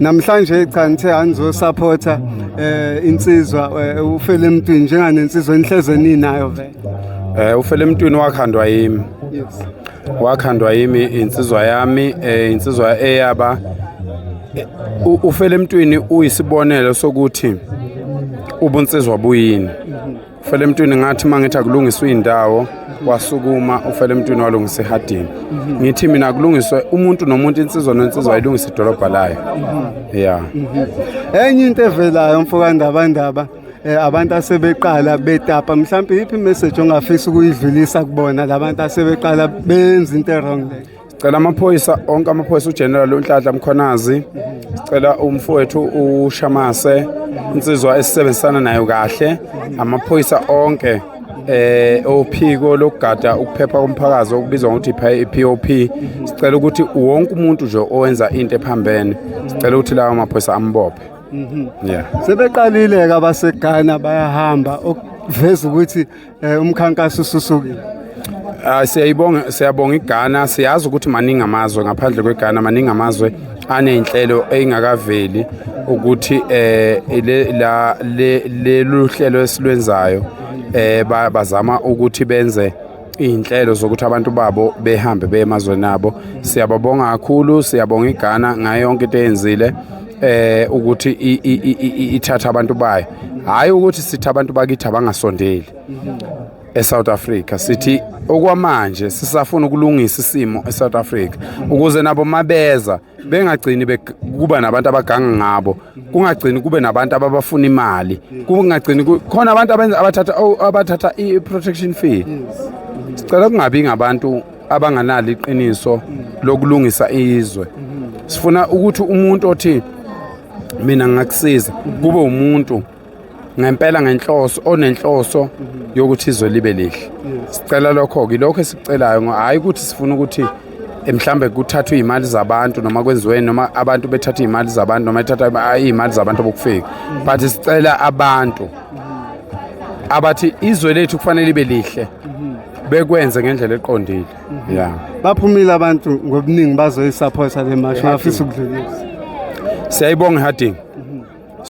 Namhlanje cha nithe anizosupporta insizwa uFele Mntwini njenganensizwa enihleze ninayo vele. UFele Mntwini wakhandwa yimi. Wakhandwa yimi insizwa yami, insizwa eyaba uFele Mntwini uyisibonelo sokuthi ubunsizwa buyini. Ufele Mntwini ngathi mangithi akulungiswe indawo wasukuma uFele Mntwini walungisa eHarding. Ngithi mina akulungiswe umuntu nomuntu, insizwa nensizwa ayilungise idolobha layo. Yeah. Enye into evelayo mfoka Ndabandaba, abantu asebeqala betapa, mhlawumbe iphi message ongafisa ukuyidlulisa kubona labantu asebeqala benza into wrong le? Sicela amaphoyisa onke, amaphoyisa, uGeneral uNhlanhla Mkhwanazi, sicela umfowethu uShamase, insizwa esisebenzisana nayo kahle, amaphoyisa onke ophiko lokugada ukuphepha komphakathi okubizwa ngokuthi i-POP. Sicela ukuthi wonke umuntu nje owenza into ephambene, sicela ukuthi lawo maphoyisa ambophe. Yeah. Sebeqalile ke abaseGhana bayahamba, okuveza ukuthi umkhankaso ususukile. Ah, siyayibonga, siyabonga iGhana. Siyazi ukuthi maningi amazwe ngaphandle kweGhana, maningi amazwe aney'nhlelo ey'ngakaveli ukuthi le la le lelu hlelo esilwenzayo, bazama ukuthi benze iy'nhlelo zokuthi abantu babo behambe beye emazweni abo. Siyababonga kakhulu, siyabonga iGhana ngayo yonke into eyenzile ukuthi ithathe abantu bayo. Hayi ukuthi sithi abantu bakithi abangasondeli eSouth Africa, sithi okwamanje sisafuna ukulungisa isimo eSouth Africa ukuze nabo mabeza bengagcini kuba nabantu abaganga ngabo, kungagcini kube nabantu ababafuna imali, kungagcini khona abantu abenza abathatha i-protection fee. Sicela kungabi ngabantu abanganalo iqiniso lokulungisa izwe. Sifuna ukuthi umuntu othi mina ngingakusiza kube umuntu ngempela ngenhloso, onenhloso yokuthi izwe libe lihle. Sicela lokho-ke, ilokho esikucelayo, hhayi ukuthi sifuna ukuthi mhlambe kuthathwe iy'mali zabantu noma kwenziweni noma abantu bethathe iy'mali zabantu noma ethatha iy'mali zabantu bokufika, but sicela abantu abathi izwe lethu kufanele libe lihle bekwenze ngendlela eqondile, ya. Baphumile abantu ngobuningi bazoyisupporta le march, ngafisa ukudlulisa. Siyayibonga iHarding.